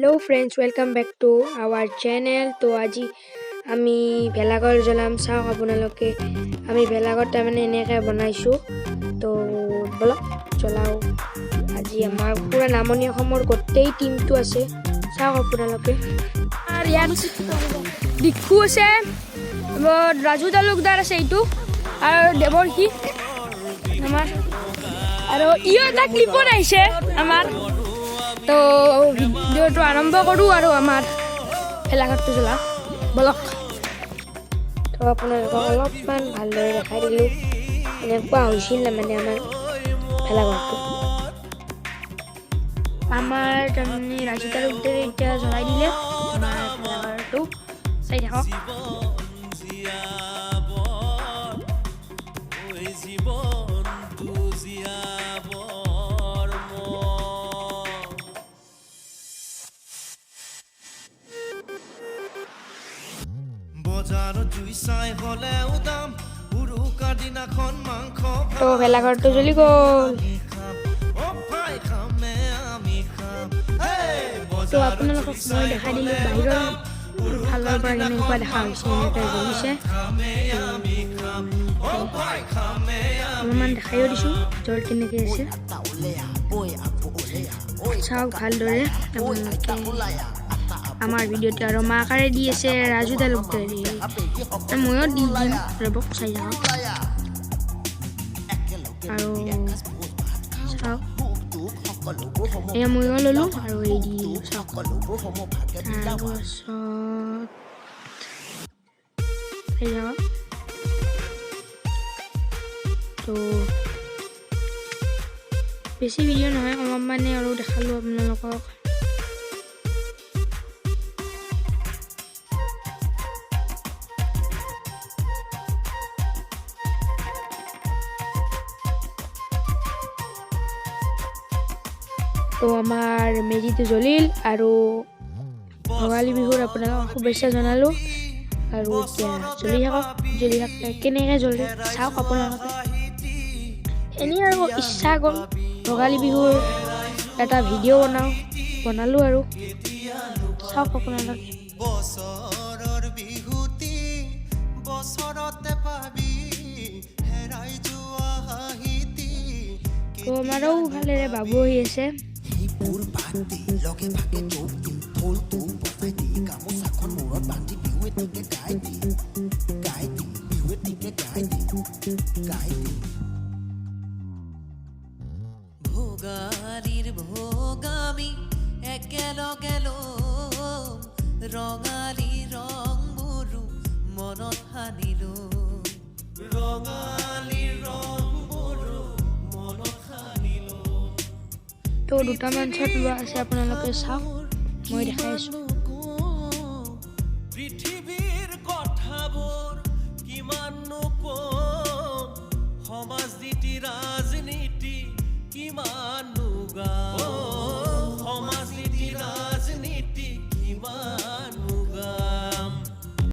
Hello friends, welcome back to our channel. তো আজি আমি ভেলাঘৰ জ্বলাম। চাওক আপোনালোকে, আমি ভেলাঘৰ তাৰমানে এনেকৈ বনাইছোঁ। তো ব'লক জ্বলাওঁ। আজি আমাৰ পূৰা নামনি অসমৰ গোটেই টীমটো আছে। চাওক আপোনালোকে, আৰু ইয়াত দীক্ষু আছে, ৰাজু তালুকদাৰ আছে, এইটো আৰু দেৱৰ্ষি আমাৰ, আৰু ইও এটা ক্লিপত আহিছে আমাৰ। তো ভিডিঅ'টো আৰম্ভ কৰোঁ আৰু আমাৰ ভেলাঘৰটো জ্বলাওঁ বলক। তো আপোনালোকক অলপমান ভালদৰে দেখাই দিলোঁ, এনেকুৱা হৈছিল মানে আমাৰ ভেলাঘৰটো। আমাৰ তাৰমানে ৰাজু তালুকদাৰে এতিয়া জ্বলাই দিলে আমাৰ ভেলাঘৰটো। চাই থাকক। জীয়াবৰ ঐ জীৱনটো জীয়াবৰ মন। বজাৰত জুই চাই হ'লেও দাম, উৰুকা দিনাখন মাংস। তো ভেলাঘৰটো জ্বলি গ'ল। খাম অ ভাই, খামে আমি খাম। তো আপোনালোকক মই দেখাই দিলোঁ বাহিৰৰ ফালৰ পৰা কেনেকুৱা দেখা হৈছে, এনেকৈ জ্বলিছে। অলপমান দেখাইও দিছোঁ ভিতৰত কেনেকৈ আছে। চাওক ভালদৰে আপোনালোকে আমাৰ ভিডিঅ'টো। আৰু মাকাৰে দি আছে ৰাজু তালুকদাৰে, ময়ো দি দিম, ৰ'ব, চাই যাওক। আৰু চাওক, এয়া ময়ো ল'লোঁ আৰু এই দি দিলোঁ, চাওক। তাৰপাছত চাই যাওক। তো বেছি ভিডিঅ' নহয়, অলপমানে আৰু দেখালোঁ আপোনালোকক। তো আমাৰ মেজিটো জ্বলিল আৰু ভোগালী বিহুৰ আপোনালোকক শুভেচ্ছা জনালোঁ। আৰু এতিয়া জ্বলি থাকক, জ্বলি থাক, কেনেকৈ জ্বলে চাওক আপোনালোকে। এনেই আৰু ইচ্ছা গ'ল ভোগালী বিহুৰ এটা ভিডিঅ' বনাওঁ, বনালোঁ আৰু চাওক আপোনালোকে। বছৰৰ বিহুতি বছৰতে পাবি, হেৰাই যোৱা হাঁহিটি। তো আমাৰো ভালেৰে বাবু আহি আছে। সেইবোৰ বাদ দি লগে ভাগে যোগ দি, ঢোলটো বজাই দি, গামোচাখন মূৰত বান্ধি বিহু এটিকে গাই দি, গাই দি, বিহু এটিকে গাই দি, গাই দি। ভোগালীৰ ভোগামি একেলগে ল'ম, ৰঙালী ৰংবোৰো মনত সানিলো, ৰঙালী ৰংবোৰো মনত সানিলো। তো দুটামান শ্বট লোৱা আছে, আপোনালোকে চাওক, মই দেখাই আছোঁ। পৃথিৱীৰ কথাবোৰ কিমাননো কম, সমাজ নীতি ৰাজনীতি কিমাননো গাম।